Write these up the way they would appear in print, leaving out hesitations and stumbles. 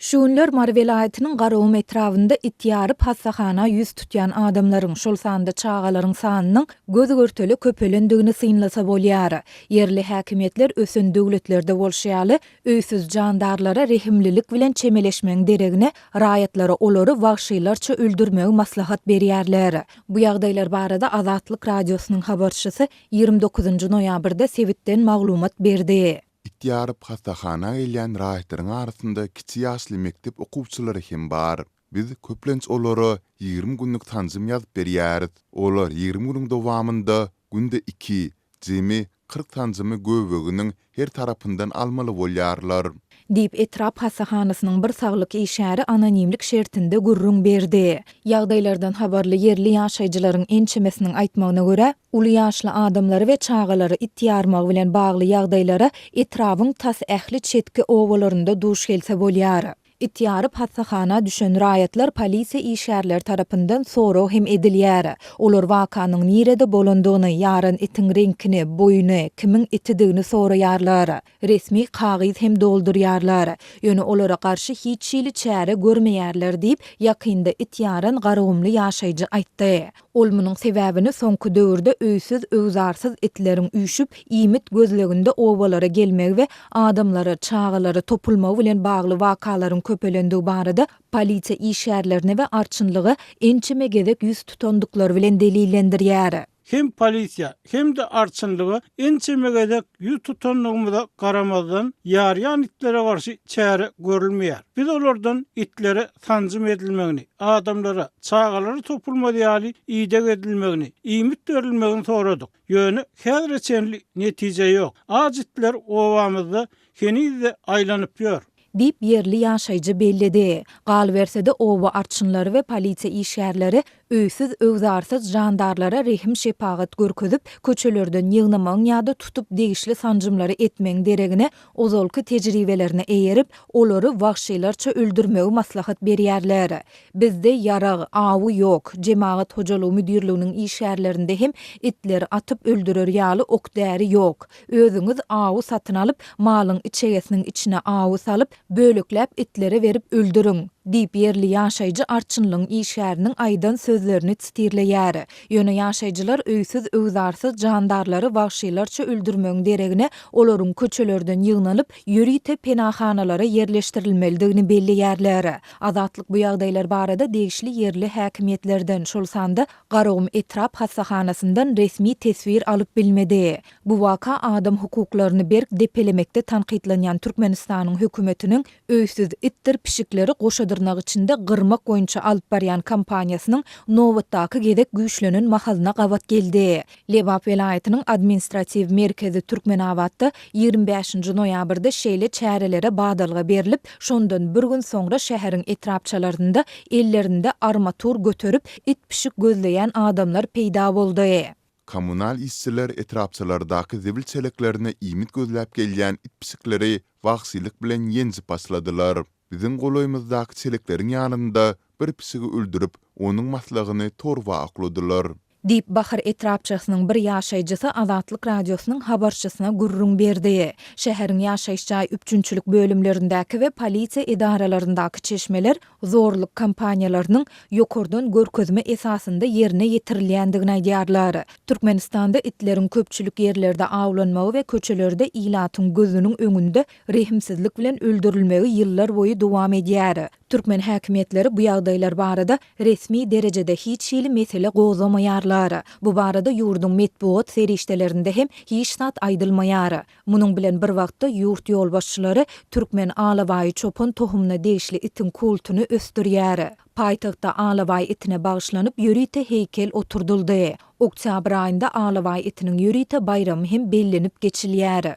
Şu günler Mary welaýatynyň Garagum etrabynda it ýaryp hassahana ýüz tutýan adamlaryň, şol sanda çagalaryň sanynyň göz-görtele köpelendigini synlasa bolýar. Ýerli häkimiýetler ösen döwletlerde bolşy ýaly, öýsüz jandarlara rehimlilik bilen çemeleşmegiň deregine, raýatlara olary wagşylarça öldürmegi maslahat berýärler. Bu ýagdaýlar barada Azatlyk Radiosynyň habarçysy 29 noýabrda sebitden maglumat berdi. It ýaryp hassahana gelýän raýatlaryň arasynda kiçi ýaşly mekdep okuwçylary hem bar. Biz köplenç olara 20 günlük sanjym ýazyp berýäris. Olar 20 günüň dowamynda günde iki, jemi 40 sanjymy göbeginiň her tarapyndan almaly bolýarlar. Diýip, etrap hassahanasynyň bir saglyk işgäri anonimlik şertinde gürrüň berdi. Ýagdaýlardan habarly ýerli ýaşaýjylaryň ençemesiniň aýtmagyna görä, uly ýaşly adamlary we çagalary it ýarmagy bilen bagly ýagdaýlara etrabyň tas ähli çetki obalarynda duş gelse bolýar. It ýaryp hassahana düşen raýatlar polisiýa işgärleri tarapyndan sorag hem edilýär. Olar wakanyň nirede bolandygyny, ýaran itiň reňkini, boýuny, kimiň itidigini soraýarlar. Resmi kagyz hem doldurýarlar. Ýöne olara garşy hiç hili çäre görmeýärler diýip, ýakynda it ýaran garagumly ýaşaýjy aýtdy. Ol munuň sebäbini soňky döwürde öýsüz-öwzarsyz itleriň üýşüp, iýmit gözleginde obalara gelmegi we adamlara, çagalara topulmagy bilen bagly wakalaryň köpelendigi barada polisiýa işgärlerine we arçynlyga ençeme gezek ýüz tutandyklary bilen delillendirýär. Hem polisiýa, hem-de arçynlyga ençeme gezek ýüz tutandygymyza garamazdan, ýarýan itlere garşy çäre görülmeýär. Biz olardan itlere sanjym edilmegini, adamlara, çagalara topulmaz ýaly ideg edilmegini, iýmit berilmegini soradyk. Ýöne häzire çenli netije ýok. Aç itler obamyzda heniz-de aýlanyp ýör. Diýip, ýerli ýaşaýjy belledi. Galyberse-de, oba arçynlary we polisiýa işgärleri öýsüz-öwzarsyz jandarlara rehim-şepagat görkezip, köçelerden ýygnamagyň ýa-da tutup degişli sanjymlary etmegiň deregine, ozalky tejribelerine eýerip, olary wagşylarça öldürmegi maslahat berýärler. Bizde ýarag, awy ýok. Jemagat hojalygy müdirliginiň işgärlerinde hem itleri atyp öldürer ýaly ok-däri ýok. Özüňiz awy satyn alyp, malyň içegesiniň içine awy salyp, bölekläp itlere berip öldüriň! Diýip, ýerli ýaşaýjy arçynlygyň işgäriniň aýdan sözlerini sitirleýär. Ýöne ýaşaýjylar öýsüz-öwzarsyz jandarlary wagşylarça öldürmegiň deregine, olaryň köçelerden ýygnalyp, ýörite penahanalara ýerleşdirilmelidigini belleýärler. Azatlyk bu ýagdaýlar barada degişli ýerli häkimiýetlerden, şol sanda Garagum etrap hassahanasyndan resmi teswir alyp bilmedi. Bu waka adam hukuklaryny berk depelemekde tankytlanýan Türkmenistanyň hökümetiniň öýsüz itdir pişikleri goşa dyrnak içinde gyrmak boýunça alyp barýan kampaniýasynyň nobatdaky gezek güýçlenen mahalyna gabat geldi. Lebap welaýatynyň administratiw merkezi Türkmenabatda 25-nji noýabrda şeýle çärelere badalga berlip, şondan bir gün soňra şäheriň etrapçalarynda ellerinde armatur göterip, it-pişik gözleýän adamlar peýda boldy. Kommunal işçiler etrapçalardaky zibil çeleklerine iýmit gözläp gelýän it-pişikleri wagşylyk bilen ýenjip başladylar. Biziň golaýymyzdaky çelekleriň ýanynda bir pişigi öldürip, onuň maslygyny torba okladylar. Diýip, Bahar etrapçasynyň bir ýaşaýjysy Azatlyk Radiosynyň habarçysyna gürrüň berdi. Şäheriň ýaşaýyş jaý üpjünçilik bölümlerindäki we polisiýa edaralaryndaky çeşmeler zorluk kampaniýalarynyň ýokardan görkezme esasynda ýerine ýetirilýändigini aýdýarlar. Türkmenistanda itleriň köpçülik ýerlerde awlanmagy we köçelerde ilatyň gözüniň öňünde rehimsizlik bilen öldürilmegi ýyllar boýy dowam edýär. Türkmen häkimiýetleri bu ýagdaýlar barada resmi derejede hiç hili mesele gozgamaýarlar. Bu barada ýurduň metbugat serişdelerinde hem hiç zat aýdylmaýar. Munuň bilen bir wagtda ýurt ýolbaşçylary türkmen alabaýy çopan tohumyna degişli itiň kultuny ösdürýär. Paýtagtda alabaý itine bagyşlanyp ýörite heýkel oturdyldy. Oktýabr aýynda alabaý itiniň ýörite baýramy hem bellenip geçilýär.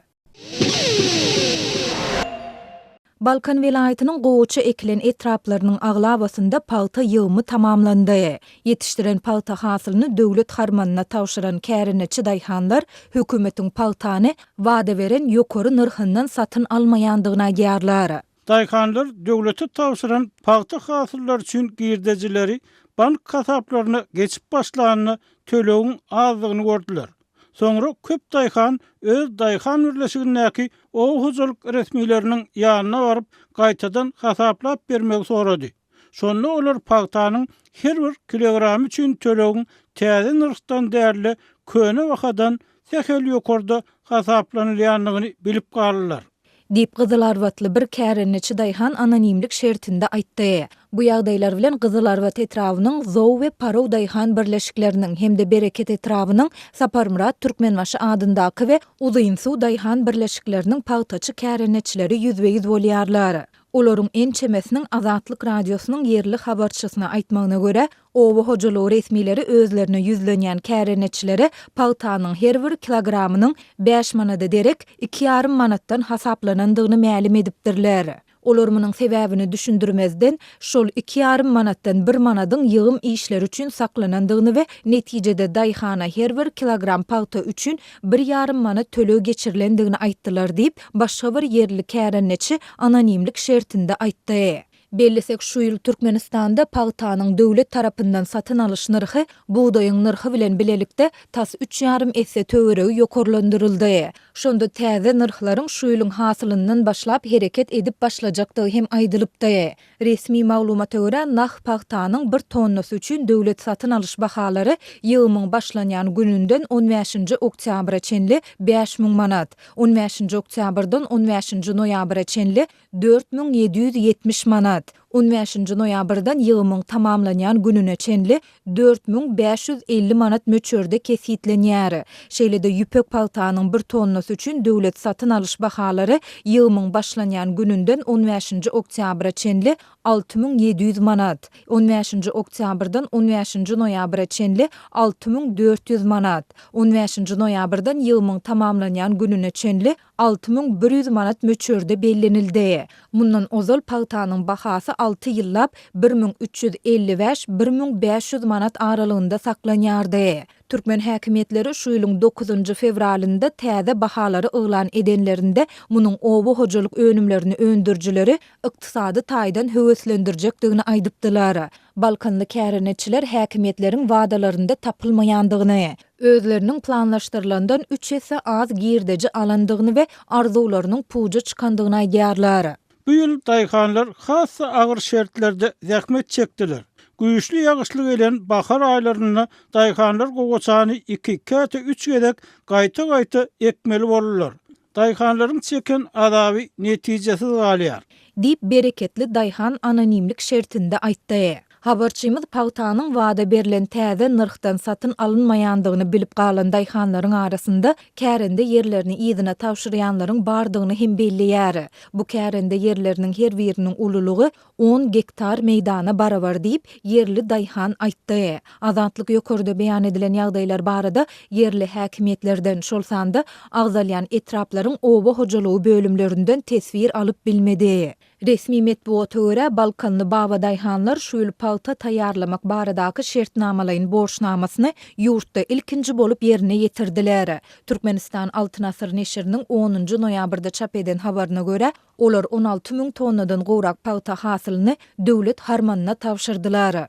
Balkan welaýatynyň gowaça ekilen etraplarynyň aglabasynda pagta ýygymy tamamlandy. Ýetişdiren pagta hasylyny döwlet harmanyna tabşyran kärendeçi daýhanlar hökümetiň pagtany wada beren ýokary nyrhyndan satyn almaýandygyny aýdýarlar. Daýhanlar döwlete tabşyran pagta hasyllary üçin girdejileri bank hasaplaryna geçip başlanda tölegiň azdygyny gördüler. Soňra köp daýhan öz daýhan birleşigindäki oba hojalyk resmileriniň ýanyna baryp, gaýtadan hasaplap bermegi sorady. Şonda olar pagtanyň her bir kilogramy üçin tölegiň täze nyrhdan däl-de, köne bahadan sähel ýokarda hasaplanylýandygyny bilip galdylar. Diýip, gyzylarbatly bir kärendeçi daýhan anonimlik şertinde aýtdy. Bu ýagdaýlar bilen Gyzylarbat etrabynyň Zow we Paraw daýhan birleşikleriniň hem-de Bereket etrabynyň Saparmyrat Türkmenbaşy adyndaky we Uzynsuw daýhan birleşikleriniň pagtaçy kärendeçileri ýüzbe-ýüz bolýarlar. Olaryň ençemesiniň Azatlyk Radiosynyň ýerli habarçysyna aýtmagyna görä, oba hojalygy resmileri özlerine ýüzlenýän kärendeçilere pagtanyň her bir kilogramynyň bäş manada derek iki ýarym manatdan hasaplanandygyny mälim edipdirler. Olar munuň sebäbini düşündirmezden, şol iki ýarym manatdan bir manadyň ýygym işleri üçin saklanandygyny we netijede daýhana her bir kilogram pagta üçin bir ýarym manat töleg geçirilendigini aýtdylar diýip, başga bir ýerli kärendeçi anonimlik şertinde aýtdy. Bellesek, şu ýyl Türkmenistanda pagtanyň döwlet tarapyndan satyn alyş nyrhy bugdaýyň nyrhy bilen bilelikde tas üç ýarym esse töweregi ýokarlandyryldy. Şonda täze nyrhlaryň şu ýylyň hasylyndan başlap hereket edip başlajakdygy hem aýdylypdy. Resmi maglumata görä, nah pagtanyň bir tonnasy üçin döwlet satyn alyş bahalary ýygymyň başlanýan gününden on bäşinji oktýabra çenli 5000 manat, on bäşinji oktýabrdan on bäşinji noýabra çenli 4770 manat, on bäşinji noýabrdan ýygymyň tamamlanýan gününe çenli 4550 manat möçberde kesgitlenýär. Şeýle-de ýüpek pagtanyň bir tonnasy üçin döwlet satyn alyş bahalary ýygymyň başlanýan gününden on bäşinji oktýabra çenli 6700 manat, on bäşinji oktýabrdan on bäşinji noýabra çenli 6400 manat, on bäşinji noýabrdan ýygymyň tamamlanýan gününe çenli 6100 manat möçberde bellenildi. Mundan ozal pagtanyň bahasy alty ýyllap 1355, 1500 manat aralygynda saklanýardy. Türkmen häkimiýetleri şu ýylyň dokuzynjy fewralynda täze bahalary yglan edenlerinde munuň oba hojalyk önümlerini öndürijileri ykdysady taýdan höweslendirjekdigini aýdypdylar. Balkanly kärendeçiler häkimiýetleriň wadalarynda tapylmaýandygyny, özleriniň planlaşdyrylandan üç esse az girdeji alandygyny we arzuwlarynyň puja çykandygyny aýdýarlar. Bu ýyl daýhanlar has-da agyr şertlerde zähmet çekdiler. Güýçli ýagyşly gelen bahar aýlarynda daýhanlar gowaçany iki, käte üç gezek gaýta-gaýta ekmeli boldular. Daýhanlaryň çeken azaby netijesiz galýar. Diýip, bereketli daýhan anonimlik şertinde aýtdy. Habarçymyz pagtanyň wada berlen täze nyrhdan satyn alynmaýandygyny bilip galan daýhanlaryň arasynda kärende ýerlerini yzyna tabşyrýanlaryň bardygyny hem belleýär. Bu kärende ýerleriniň her biriniň ululygy on gektar meýdana barabar diýip, ýerli daýhan aýtdy. Azatlyk ýokarda beýan edilen ýagdaýlar barada ýerli häkimiýetlerden, şol sanda agzalýan etraplaryň oba hojalygy bölümlerinden teswir alyp bilmedi. Resmi metbugata görä, balkanly babadaýhanlar şu ýyl pagta taýýarlamak baradaky şertnamalaýyn borçnamasyny ýurtda ilkinji bolup ýerine ýetirdiler. Türkmenistan Altyn asyr neşiriniň onunjy noýabrda çap eden habaryna görä, Olar 16 müň tonnadan gowrak pagta hasylyny döwlet harmanyna tabşyrdylar.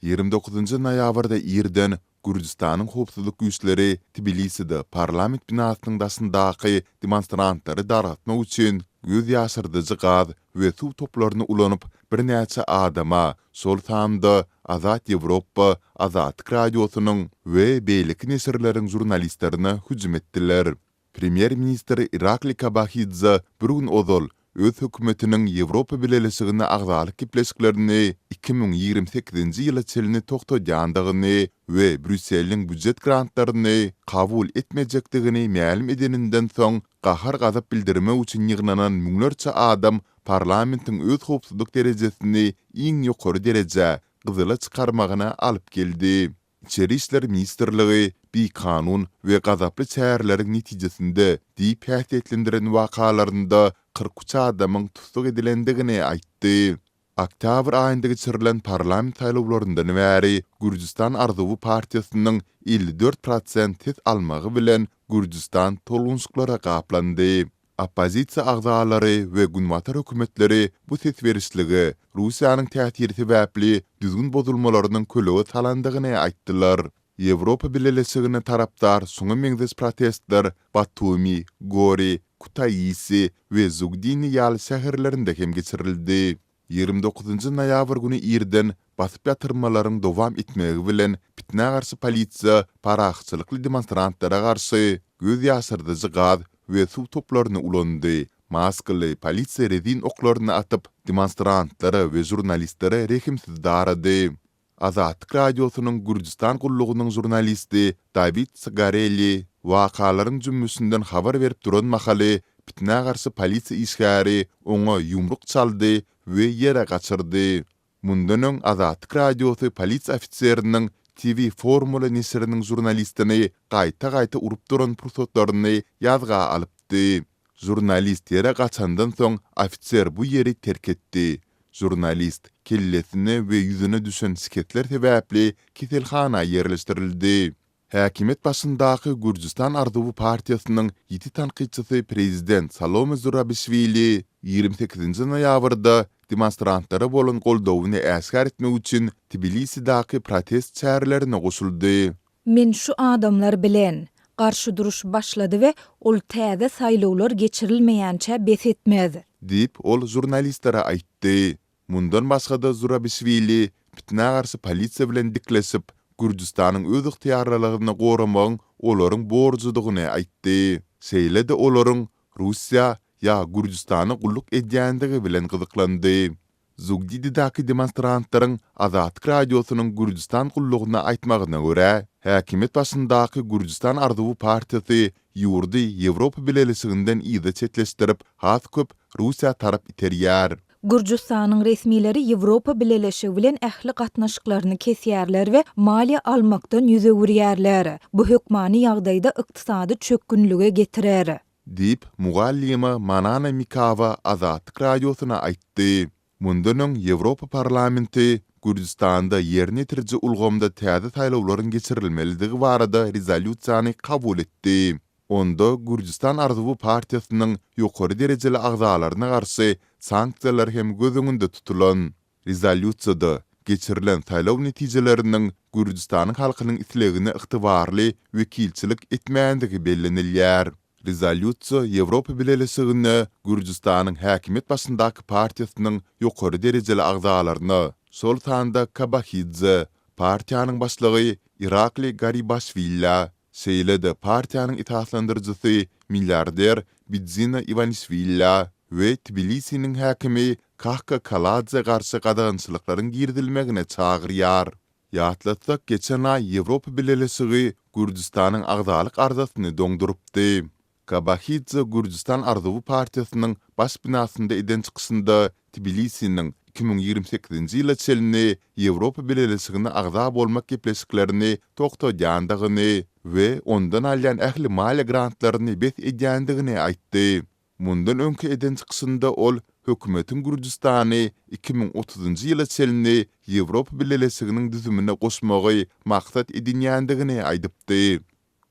29 noýabrda irden Gürjüstanyň howpsuzlyk güýçleri Tbiliside parlament binasynyň daşyndaky demonstrantlary dargatmak üçin göz ýaşardyjy gaz we suw toplaryny ulanyp, birnäçe adama, şol sanda Azat Ýewropa, Azatlyk Radiosynyň we beýleki neşirleriň žurnalistlerine hüjüm etdiler. Premýer-ministr Irakli Kobahidze bir gün ozal öz hökümetiniň Ýewropa Bileleşigine agzalyk gepleşiklerini 2028-nji ýyla çenli togtadýandygyny we Brýusseliň býujet grantlaryny kabul etmejekdigini mälim edeninden soň gahar-gazap bildirmek üçin ýygnanan müňlerçe adam parlamentiň öz howpsuzlyk derejesini iň ýokary derejä, gyzyla çykarmagyna alyp geldi. Içeri işler ministrligi bikanun we gazaply çäreleriň netijesinde diýip häsiýetlendiren wakalarynda 43 adamyň tussag edilendigini aýtdy. Oktýabr aýynda geçirilen parlament saýlawlaryndan bäri Gürjüstan arzuwy partiýasynyň 54 prosent ses almagy bilen Gürjüstan tolgunşyklara gaplandy. Oppozisiýa agzalary we günbatar hökümetleri bu ses berişlige Russiýanyň täsiri sebäpli düzgün bozulmalarynyň kölege salandygyny aýtdylar. Ýewropa Bileleşigine tarapdar şuňa meňzeş protestler Batumi, Gori, Kutaisi we Zugdini ýaly şäherlerinde hem geçirildi. 29 noýabr güni irden basyp ýatyrmalaryň dowam etmegi bilen pitnä garşy polisiýa parahatçylykly demonstrantlara garşy göz ýaşardyjy gaz we suw toplaryny ulandy, maskaly polisiýa rezin oklaryny atyp, demonstrantlara we žurnalistlere rehimsiz darady. Azatlyk Radiosynyň Gürjüstan gullugynyň žurnalisti Dawid Tsagareli wakalaryň jümmüşinden habar berip duran mahaly pitnä garşy polisiýa işgäri oňa ýumruk çaldy we ýere gaçyrdy. Mundan öň Azatlyk Radiosy polisiýa ofiseriniň TV Formula neşiriniň žurnalistini gaýta-gaýta urup duran pursatlaryny ýazga alypdy. Žurnalist ýere gaçandan soň ofiser bu ýeri terk etdi. Žurnalist kellesine we ýüzüne düşen şikesler sebäpli keselhana ýerleşdirildi. Häkimiýet başyndaky Gürjüstan arzuwy partiýasynyň ýiti tankytçysy prezident Salome Zurabişwili 28 noýabrda demonstrantlara bolan goldawyny äşgär etmek üçin Tbilisidaky protest çärelerine goşuldy. Men şu adamlar bilen. Garşy duruş başlady we ol täze saýlawlar geçirilmeýänçä bes etmez. Diýip, ol žurnalistlere aýtdy. Mundan başga-da Zurabişwili pitnä garşy polisiýa bilen dikleşip, Gürjüstanyň özygtyýarlylygyny goramagyň olaryň borjudygyny aýtdy. Şeýle-de olaryň Russiýa ýa Gürjüstana gulluk edýändigi bilen gyzyklandy. Zugdididäki demonstrantlaryň Azatlyk Radiosynyň Gürjüstan gullugyna aýtmagyna görä, häkimiýet başyndaky Gürjüstan arzuwy partiýasy ýurdy Ýewropa Bileleşiginden yza çetleşdirip, has köp Russiýa tarap iterýär. Gürjüstanyň resmileri Ýewropa Bileleşigi bilen ähli gatnaşyklaryny kesýärler we maliýe almakdan ýüz öwürýärler. Bu hökmany ýagdaýda ykdysady çökgünlige getirer. Diýip, mugallyma Manana Mikawa Azatlyk Radiosyna aýtdy. Mundan öň Ýewropa Parlamenti Gürjüstanda ýerine ýetiriji ulgamda täze saýlawlaryň geçirilmelidigi barada rezolýusiýany kabul etdi. Onda Gürjüstan arzuwy partiýasynyň ýokary derejeli agzalaryna garşy sanksiýalar hem göz öňünde tutulan. Rezolýusiýada geçirilen saýlaw netijeleriniň Gürjüstanyň halkynyň islegine ygtybarly wekilçilik etmändigi bellenilýär. Rezolýusiýa Ýewropa Bileleşigine Gürjüstanyň häkimiýet başyndaky partiýasynyň ýokary derejeli agzalaryna, şol sanda Kobahidze, partiýanyň başlygy Irakli Garibaşwillä, Şeýle-de partiýanyň esaslandyryjysy milliarder Bidzina Iwanişwillä we Tbilisiniň häkimi Kahka Kaladze garşy gadagançylyklaryň girizilmegine çagyrýar. Ýatlatsak, geçen aý Ýewropa Bileleşigi Gürjüstanyň agzalyk arzasyny doňdurypdy. Kobahidze Gürjüstan arzuwy partiýasynyň baş binasynda eden çykyşynda Tbilisiniň 2028-nji ýyla çenli Ýewropa Bileleşigine agza bolmak gepleşiklerini togtadýandygyny we ondan alýan ähli maliýe grantlaryny bes edýändigini aýtdy. Mundan öňki eden çykyşynda ol hökümetiň Gürjüstany 2030-njy ýyla çenli Ýewropa Bileleşiginiň düzümine goşmagy maksat edinýändigini aýdypdy.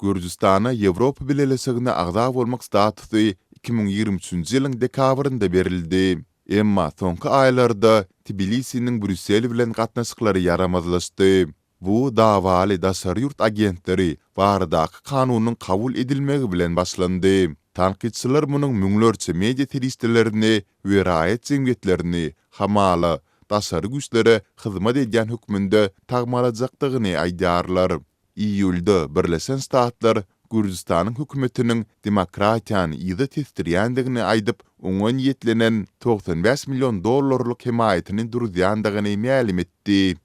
Gürjüstana Ýewropa Bileleşigine agza bolmak statusy 2023-nji ýylyň dekabrynda berildi. Emma soňky aýlarda Tbilisiniň Brýussel bilen gatnaşyklary ýaramazlaşdy. Bu dawaly daşary ýurt agentleri baradaky kanunyň kabul edilmegi bilen başlandy. Tankytçylar munuň müňlerçe media serişdelerini we raýat jemgyýetlerini, hamala, daşary güýçlere hyzmat edýän hökmünde tagmalajakdygyny aýdýarlar. Iýulda Birleşen Ştatlar Gürjüstanyň hökümetiniň demokratiýany yza tesdirýändigini aýdyp, oňa niýetlenen 95 million dollarlyk hemaýatyny duruzýandygyny mälim etdi.